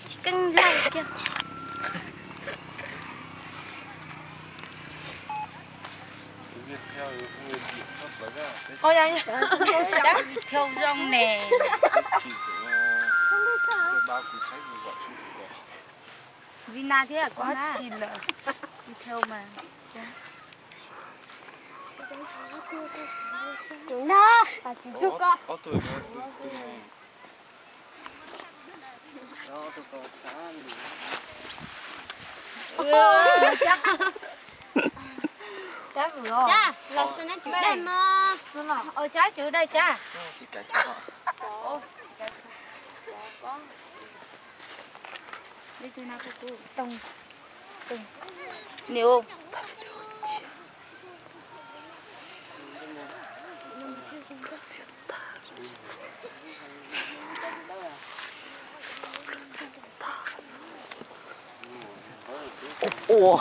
Tsis keej laij kiag. Thau zoo ne. Vina thiab kuv na. Thau mas. Cab vwm os. Cab, los sab neb cov dej no. Cab cov dej cab. Niam. Ua,